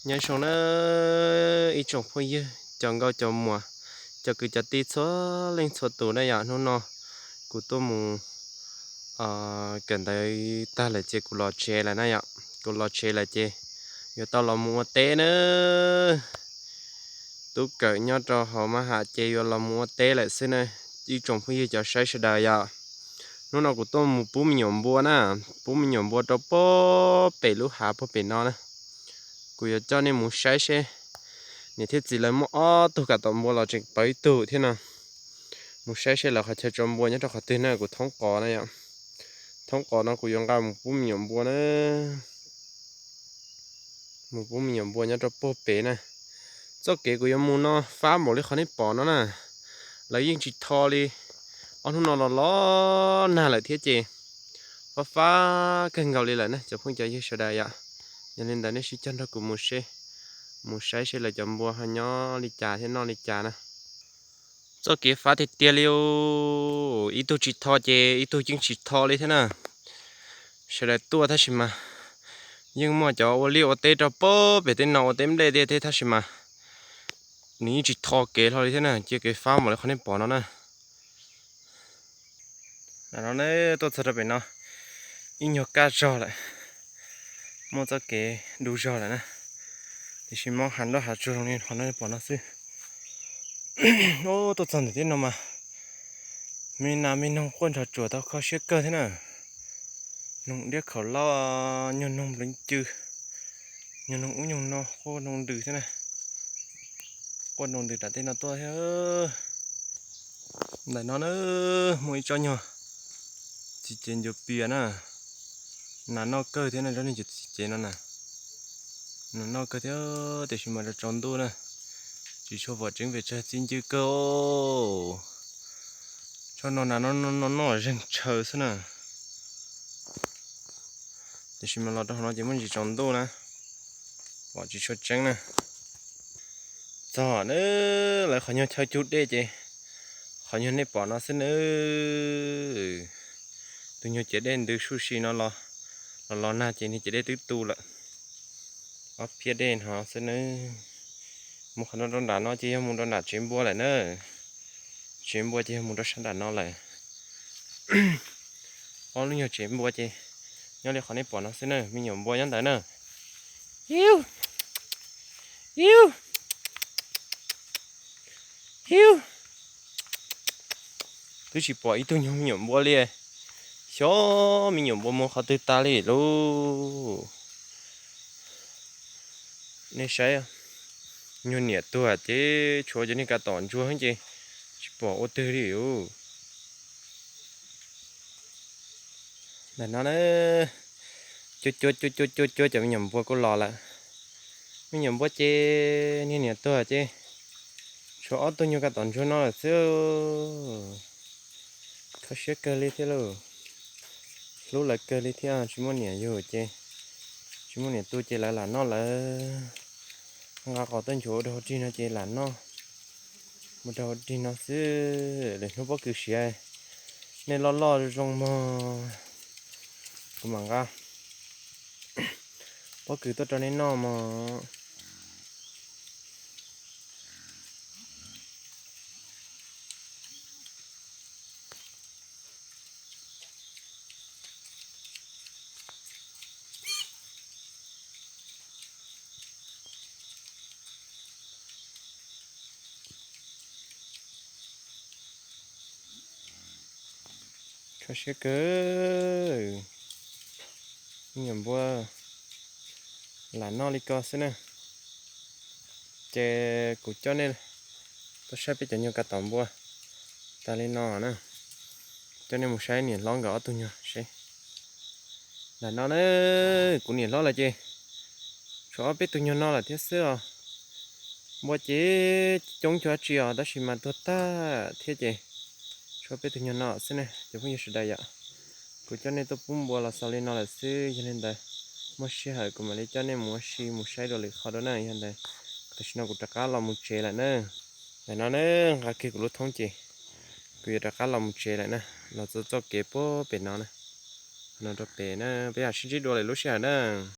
Nyob zoo na ib tsoom phooj ywg, cov nkauj cov muam, cov kwv cov tij txhua leej txhua tus na yom. Hnub no kuv tuaj mus kawm ntawv tag lawm ces kuv los tsev lawm na yom. Kuv los tsev lawm ces yuav tau los mus ua teb na. Tub kawm nyob rau hauv mab ham ces yuav los mus ua teb lawm xwb na. Ib tsoom phooj ywg cov saib sawv daws yom, hnub no kuv tuaj mus pub me nyuam npua na, pub me nyuam npua rau puag pem lub hav puag pem no na. Kuv yuav coj nej mus saib seb niam thiab txiv lawv muaj ob tug kav tom npua los tseem pawv ib tug thiab no. Mus saib seb lawv qhov chaw tso npua nyob rau qhov twg na, kuv thoob qos na yom. Thoob qos no kuv yuav nqa mus pub me nyuam npua na. Mus pub me nyuam npua nyob rau puag pem na. Txoj kev kuv yuav mus no fab npaum li qhov nej pom no na. Lawv yeej tsis tho li. Ob hnub no los los nag lawm thiab ces fab fab kawg nkaus li lawm na cov phooj cov ywg sawv daws yom. Yog li ntawd nej sib cog nrog kuv mus seb, mus saib seb lawv cov npua ho nyob li cas thiab noj li cas na. Txoj kev fab tiag tiag li, ib tug tsis tho ces ib tug yeej tsis tho li thiab na. Sawv daws tuaj tab sis mas yeej muaj cov ua liaj ua teb rau puag pem tej no ua teb nplej tiag thiab tab sis mas nws yeej tsis tho kev hlo li thiab na, cia kev fab npaum li qhov nej pom no na. Nim no ne tuaj txog rau pem no ib nyuag kaj zog lawm, muaj txoj kev du zog lawm na, tiam sis mob heev lub hav tsuag zoo li qhov no pom no xwb. Tuaj txog ntawm tej no mas me nas me noog quaj nrov tsuas tau kho siab kawg thiab na. Noog diab khaum laub, nyuag noog npleev cw, nyuag noog ub nyuag no quaj noog ntws thiab na. Quaj noog ntws nram tej no tuaj thiab. Ntawm no na muaj ib tsob nyuag txiv cev ncuav pias na, nas noj kawg thiab na, tsob niag cov txiv cev no na. Nas noj kawg thiab tiam sis mas tsaus ntuj na, tsis tshua pom tseeb pes tsawg, txi ncw kawg. Tsob no nas noj noj zeeg tshaw xwb na. Tiam sis mas los rau hauv no ces muaj ntsis tsaus ntuj na, pom tsis tshua tseeb na. Txog na, lawv qhov nyuag chaw cug dej ces qhov nyuag nej pom no xwb na. Tus nyuag ciav dej ntws suj si no los, los los nag ces niag ciav dej twb tu lawm. Ob phiab dej no xwb na. Mus qhov no rau nram no ces yog mus rau nram tsev npua lawm na. Tsev npua ces yog mus rau sab nram no lawm. Ob lub nyuag tsev npua ces nyob li qhov nej pom no xwb na, me nyuam npua nyob ntawd na. Hiu, hiu, hiu. Twb tsis pom ib tug nyuag me nyuam npua li. Xyov me nyuam npua mus qhov twg tas li lauj. Nej saib, nyuag niam tuag ces tshuav cov niag kav tom ntsuag ces tsis pom ua twg li lauj. Ntawm no na, cua cua cua cua cua cov me nyuam npua kuj los lawm. Me nyuam npua ces niag niam tuag ces tshuav ob tug nyuag kav tom ntsuag no lawm xwb. Kho siab kawg li thiab lauj. Hlub lawv kawg li thiab, tsis muaj niam yug ces, tsis muaj niam tu ces lawv lam noj lawv. Nqa qos tuaj nchuav ua dog ua dig no ces lam noj mus dog ua dig no xwb. Lwm hnub pob kws siav nej loj loj zoo mog, kuv mam nqa pob kws tuaj rau nej noj mog. Kho siab kawg, me nyuam npua lam noj li ko xwb na. Ces kuv coj nej tuaj saib peb cov nyuag kav tom npua tas li no na. Coj nej mus saib niam hlob nkawd ob tug nyuag seb. Ntawm no na, kuv niam hlob lawv ces tshuav ob peb tug nyuag no lawm thiab xwb os. Npua ces coob cuag dab tsi os, tab sis mas tuag tag thiab ces tshuav peb tug nyuag no xwb ne cov phooj ywg sawv daws yom. Kuv coj nej tuaj pub npua los xaus li no lawm xwb, yog li ntawd muaj sij hawm kuv mam li coj nej mus ua si mus saib dua lwm qhov dua na. Yog ntawd tam sim no kuv rov qab los mus tsev lawm na. Ntawm no na, nqa kiag kuv lub thoob ces kuv yuav rov qab los mus tsev lawm na. Los txog txoj kev puag pem no na, qhov no rau pem na, peb mam sib ntsib dua lwm lub sij hawm na.